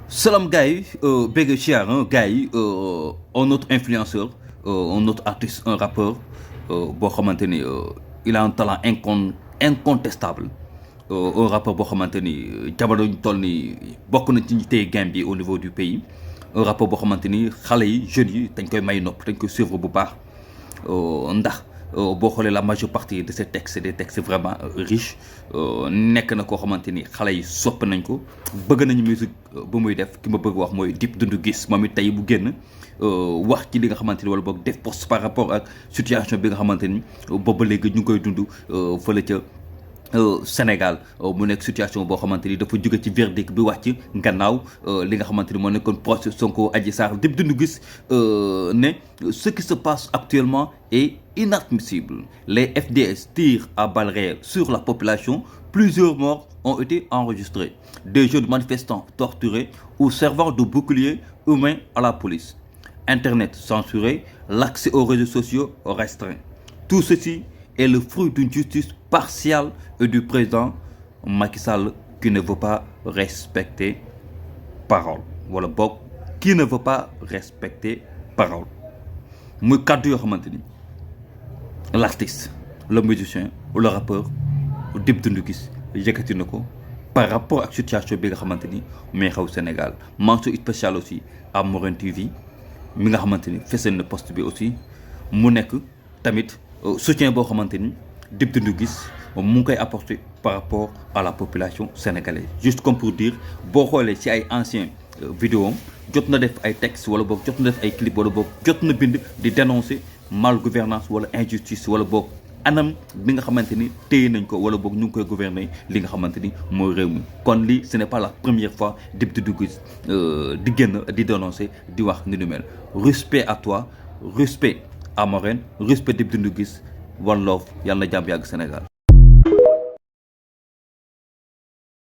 Salam gars yi bëgg Chiar gars yi un autre influenceur un autre artiste un rappeur boo xamante ni il a un talent incontestable un rappeur boo xamante ni jamono ñu toll ni bokk na ci ñi téye game bi au niveau du pays un rappeur boo xamante ni xale yi jeunes yi dañ koy may nopp dañ koy suivre bu baax ndax boo xoolee la majeure partie de ces textes c'est des textes vraiment riches nekk na koo xamante ni xale yi sopp nañ ko bëgg nañu musique bu muy def ki ma bëgg wax mooy Dip Doundou Guiss moom it tey bu génn wax ci li nga xamante ni wala boog def post par rapport ak situation bi nga xamante ni boobu ba léegi ñu ngi koy dund fële ca Sénégal mu nekk situation boo xamante ni dafa jóge ci verdict bi wàcc gannaaw li nga xamante ni moo nekkoon procès Sonko Adji Sarr Dip Doundou Guiss ne ce qui se passe actuellement est inadmissible. Les FDS tirent à balles réelles sur la population. Plusieurs morts ont été enregistrés. Des jeunes manifestants torturés ou servant de bouclier humain à la police. Internet censuré, l'accès aux réseaux sociaux restreint. Tout ceci est le fruit d'une justice partiale et du président Macky Sall qui ne veut pas respecter parole. Wala boog qui ne veut pas respecter parole. muy kàddu yoo xamante ni l'artiste le musicien ou le rappeur Dip Doundou Guiss yëkkati na ko par rapport ak situation bi nga xamante ni muy xew Sénégal mention spéciale aussi à Mourine TV mi nga xamante ni fesal na post bi aussi mu nekk tamit soutien boo xamante ni Dip Doundou Guiss mu ngi koy apporter par rapport à la population sénégalaise juste comme pour dire boo xoolee ci ay anciens vidéo jot na def ay textes wala boog jot na def ay clips wala boog jot na bind di dénoncer mal gouvernance wala injustice wala boog anam bi nga xamante ni téye nañ ko wala boog ñu ngi koy gouverner li nga xamante ni mooy réew mi kon lii ce n'est pas la première fois Dip Doundou Guiss di génn di dénoncer di wax ni nu mel respect à toi respect à Mourine respect Dip Doundou Guiss one love yàlla na jàmm yàgg Sénégal.